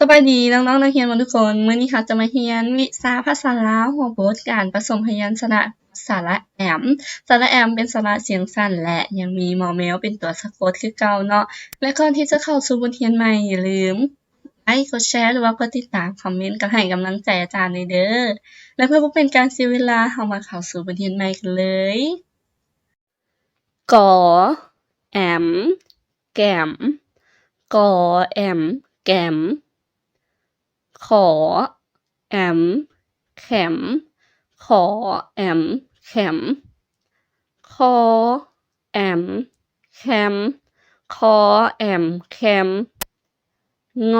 ສະບາຍດີນ້ອງໆນັກຮຽນໝົດທຸກຄົນ, ມື້ນີ້ເຮົາຈະມາຮຽນວິຊາພາສາລາວ ຫົວບົດການປະສົມພະຍັນຊະນະສະຫຼະແອມ. ສະຫຼະແອມເປັນສະຫຼະສຽງສັ້ນ ແລະ ຍັງມີມໍແມວເປັນຕົວສະກົດຄືເກົ່າເນາະ. ແລະ ກ່ອນທີ່ຈະເຂົ້າສູ່ບົດຮຽນໃໝ່, ຢ່າລືມກົດໄລກ໌ ກົດແຊ ຫຼືວ່າກົດຕິດຕາມ, ຄອມເມັນກັນໃຫ້ກຳລັງໃຈອາຈານແດ່ເດີ້. ແລະ ເພື່ອບໍ່ເປັນການເສຍເວລາ, ເຮົາມາເຂົ້າສູ່ບົດຮຽນໃໝ່ກັນເລີຍ. ກ ແອມ ແກມ ກ ແອມ ແກມ ຂ ແອມ ແຂມ ຂ ແອມ ແຂມ ຄ ແອມ ແຄມ ຄ ແອມ ແຄມ ງ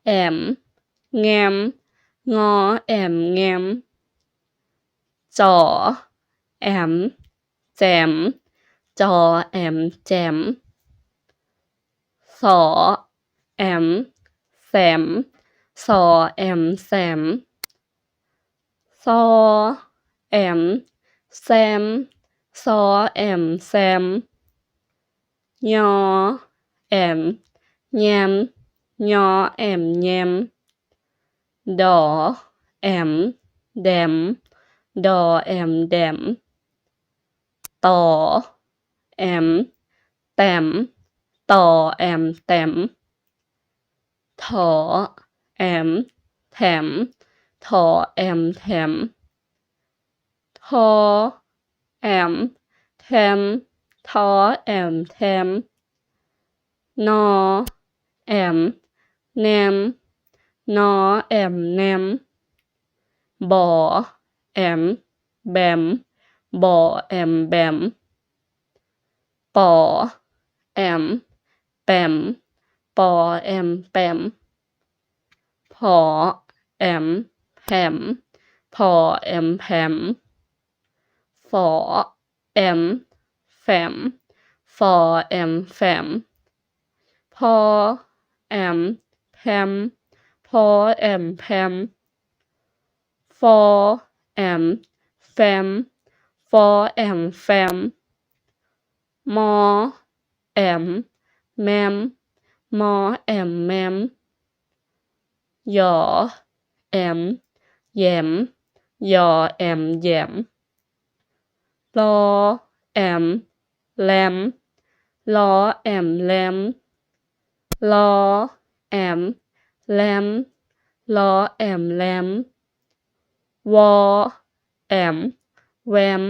ແອມ ແງມ ງ ແອມ ແງມ ຈ ແອມ ແຈມ ຈ ແອມ ແຈມ ສ ແອມ ແສມ ສ ແອມ ແສມ ຊ ແອມ ແຊມ ຊ ແອມ ແຊມ ຍ ແອມ ແຍມ ຍ ແອມ ແຍມ ດ ແອມ ແດມ ດ ແອມ ແດມ ຕ ແອມ ແຕມ ຕ ແອມ ແຕມ ຖ ແອມ ແຖມ ຖ ແອມ ແຖມ ທ ແອມ ແທມ ທ ແອມ ແທມ ນ ແອມ ແນມ ນ ແອມ ແນມ ບ ແອມ ແບມ ບ ແອມ ແບມ ປ ແອມ ແປມ ປ ແອມ ແປມ ຜ ແອມ ແຜມ ຜ ແອມ ແຜມ ຝ ແອມ ແຝມ ຝ ແອມ ແຝມ ພ ແອມ ແພມ ພ ແອມ ແພມ ຟ ແອມ ແຟມ ຟ ແອມ ແຟມ ມ ແອມ ແມມ ມ ແອມ ແມມ ຢ ແອມ ແຢມ ຢ ແອມ ແຢມ ລ ແອມ ແລມ ລ ແອມ ແລມ ລ ແອມ ແລມ ລ ແອມ ແລມ ວ ແອມ ແວມ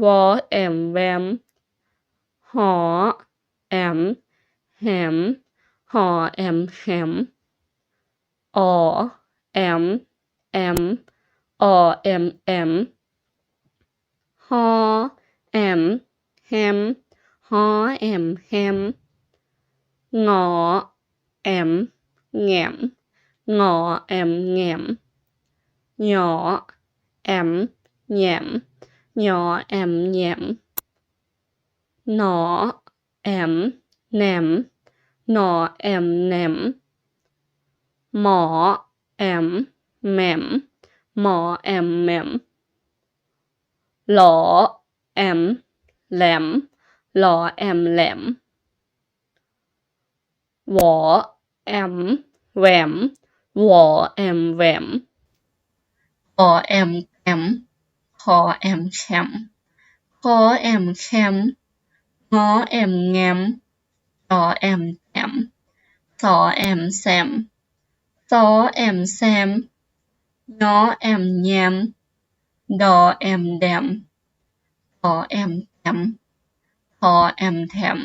ວ ແອມ ແວມ ຫ ແອມ ແຫມ ຫ ແອມ ແຫມ ອ ແອມ ແອມ ອ ແອມ ແອມ ຮ ແອມ ແຮມ ຮ ແອມ ແຮມ ງ ແອມ ແງມ ງ ແອມ ແງມ ຍ ແອມ ແຍມ ຍ ແອມ ແຍມ ນ ແອມ ແນມ ນ ແອມ ແນມ ມ ແອມ ແມມ ມ ແອມ ແມມ ຫຼ ແອມ ແຫຼມ ຫຼ ແອມ ແຫຼມ ວ ແອມ ແຫວມ ວ ແອມ ແຫວມ ຂ ແອມ ແຂມ ຂ ແອມ ແຂມ ຄ ແອມ ແຄມ ງ ແອມ ແງມ ຈ ແອມ ແຈມ ສ ແອມ ແຊມ ຊ ແອມ ແຊມ ຍ ແອມ ແຍມ ດ ແອມ ແດມ ຖ ແອມ ແຖມ ຖ ແອມ ແຖມ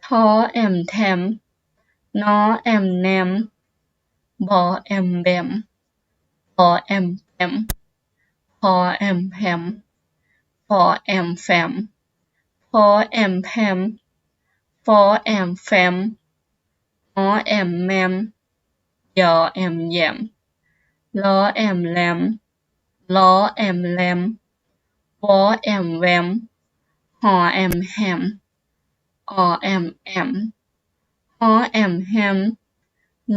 ທ ແອມ ແທມ ນ ແອມ ແນມ ບ ແອມ ແບມ ປ ແອມ ແປມ ພ ແອມ ແພມ ຟ ແອມ ແຟມ ພ ແອມ ແພມ ຟ ແອມ ແຟມ ງ ແອມ ແມມ ຢ ແອມ ແຢມ ລ ແອມ ແລມ ລ ແອມ ແລມ ວ ແອມ ແວມ ຫ ແອມ ແຫມ ອ ແອມ ແອມ ຫ ແອມ ແຫມ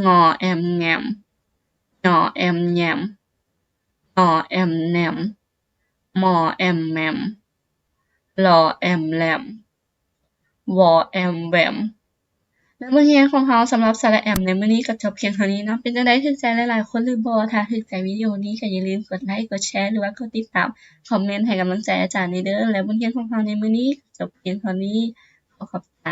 ງ ແອມ ແງມ ຍ ແອມ ແຍມ ນ ແອມ ແນມ ມ ແອມ ແມມ ລ ແອມ ແລມ ວ ແອມ ແວມ ແລ ແລະ ບົດຮຽນຂອງເຮົາສຳລັບສະຫຼະແອມໃນມື້ນີ້ກໍຈົບພຽງເທົ່ານີ້ເນາະ. ເປັນຈັ່ງໃດ? ຖືກໃຈຫຼາຍໆຄົນຫຼືບໍ່? ຖ້າຖືກໃຈວິດີໂອນີ້ກໍຢ່າລືມກົດໄລກ໌ ກົດແຊ ຫຼືວ່າກົດຕິດຕາມ ຄອມເມັນໃຫ້ກຳລັງໃຈອາຈານນີ້ເດີ້. ແລະ ບົດຮຽນຂອງເຮົາໃນມື້ນີ້ກໍຈົບພຽງເທົ່ານີ້. ຂໍຂອບໃຈ.